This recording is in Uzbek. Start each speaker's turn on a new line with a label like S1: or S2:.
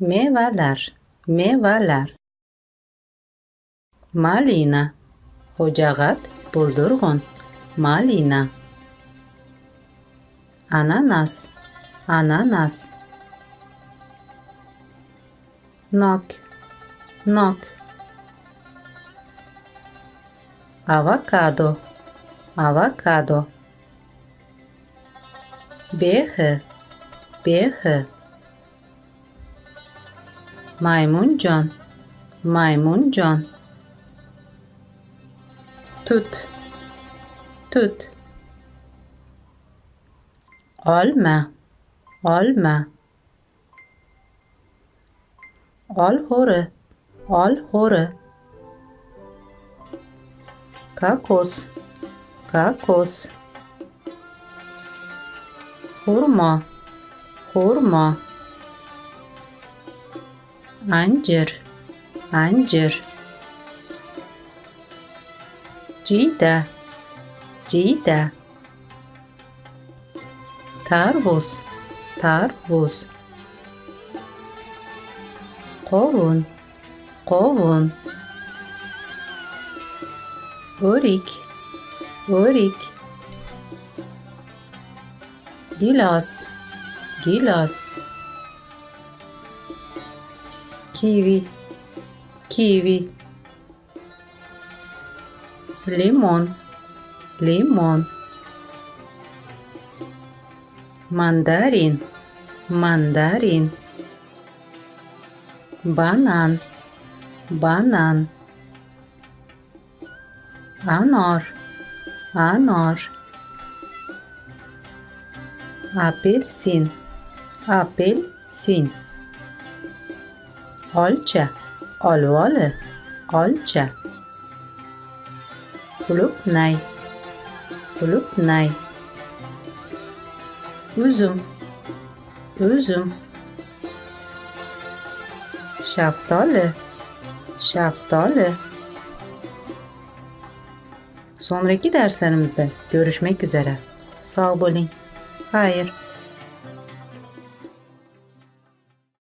S1: Mevalar, mevalar. Malina, xo'jag'at, buldirg'un, malina. Ananas, ananas. Nok, nok. Avokado, avokado. Behi, behi. Maymunjon, maymunjon. Tut, tut. Olma, olma. Olxo'ri, olxo'ri. Kokos, kokos. Xurmo, xurmo. Anjir, anjir. Jiyda, jiyda. Tarvuz, tarvuz. Qovun, qovun. O'rik, o'rik. Gilos, gilos. Kivi, kivi. Limon, limon. Mandarin, mandarin. Banan, banan. Anor, anor. Apelsin, apelsin. Olcha, olvoli, olcha. Qulupnay, qulupnay. Uzum, uzum. Shaftoli, shaftoli. Sonraki derslerimizde görüşmek üzere. Sog' bo'ling. Xayr.